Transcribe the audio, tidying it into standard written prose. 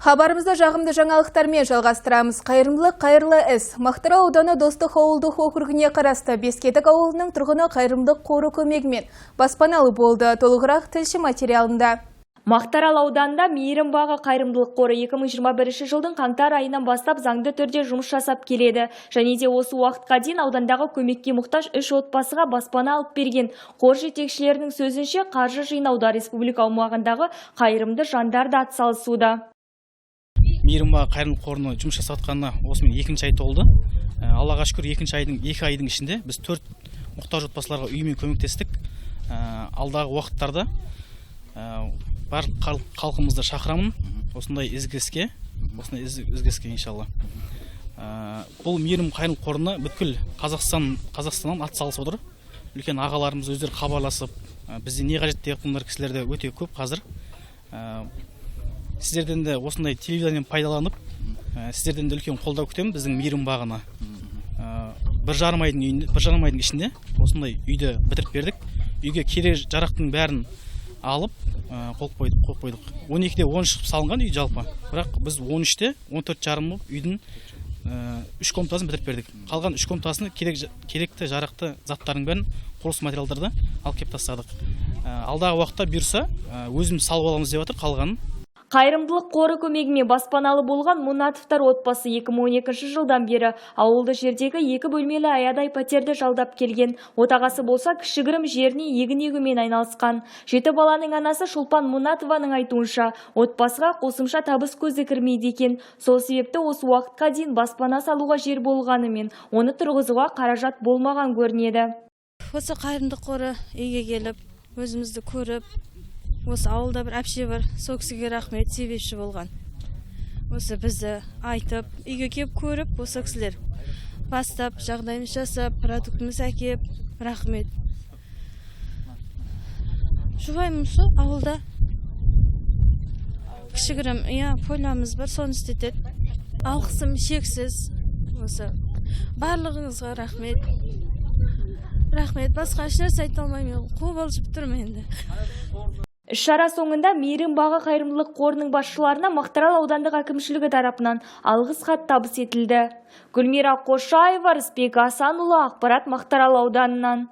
Хабарымызды жағымды жаңалықтармен жалғастырамыз. Қайырымдылық – қайырлы іс. Мақтарал ауданы Достық ауылдық округіне қарасты Бескедік ауылының тұрғыны қайырымдылық қоры көмегімен баспаналы болды. Толығырақ тілші материалында. Мақтарал ауданында «Мейірім бағы» қайырымдылық қоры 2021 жылдың қаңтар айынан бастап заңды түрде жұмыс жасап келеді. Және де осы уақытқа дейін аудандағы көмекке мұқтаж үш отбасыға баспана алып берген. Қор жетекшілерінің сөзінше, қаржы жинауда республика аумағындағы қайырымды жандар да атсалысуда. «Мейірім бағы» қайырымдылық қорының жұмыс жасап жатқанына осымен екінші ай толды. Аллаға шүкір, екінші айдың 2 айдың ішінде біз төрт мұқтаж отбасыларға үймен көмектестік. Алдағы уақыттарда барлық халқымызды шақырамын осындай ізгі іске, осындай ізгі іске, иншалла. Бұл «Мейірім» қайырымдылық қорына бүткіл Қазақстаннан атсалысып отыр. Үлкен ағаларымыз өздері хабарласып, бізде не қажет деп жатқандар кісілер де өте көп қазір. Сіздерден де осындай телевизормен пайдаланып, сіздерден де үлкен қолдау күтемін біздің «Мейірім бағына». 1,5 айдың үйінде, 1,5 айдың ішінде осындай үйді бітіріп бердік. Үйге керек жарақтың бәрін алып, қол қойдық. 12-де 13 қылып салынған үй жалпы, бірақ біз 13-те 14,5 қылып үйдің үш комнатасын бітіріп бердік. Қалған үш комнатасын керекті жарақты заттардың бәрін, құрылыс материалдарды алып келіп тастадық. Алдағы уақытта бұйырса, өзіміз салып аламыз деп жатыр қалғанын. Қайырымдылық қоры көмегімен баспаналы болған Мұнатовтар отбасы 2012 жылдан бері ауылды жердегі екі бөлмелі аядай пәтерді жалдап келген. Отағасы болса, кішігірім жеріне егін егумен айналысқан. Жеті баланың анасы Шолпан Мұнатованың айтуынша, отбасыға қосымша табыс көзі кірмейді екен. Сол себепті осы уақытқа дейін баспана салуға жер болғанымен, оны тұрғызуға қаражат болмаған көрінеді. Осы қайырымдылық қоры үйге келіп, өзімізді көріп, осы ауылда бір әпше бар, сол кісіге рахмет, себепші болған. Осы бізді айтып, үйге келіп көріп, осы кісілер бастап, жағдайымыз жасап, продуктымыз әкеп, рахмет. Жұбайым сол ауылда кішігірім, иә, полямыз бар, соны істетеді. Алғысым шексіз осы барлығыңызға, рахмет, рахмет. Басқа ешнәрсе айта алмаймын, қобалжып тұрмын енді. Іс-шара соңында «Мейірім бағы» қайырымдылық қорының басшыларына Мақтарал аудандық әкімшілігі тарапынан алғыс хат табыс етілді. Гүлмира Қошаева, Рысбек Асанұлы, ақпарат, Мақтарал ауданынан.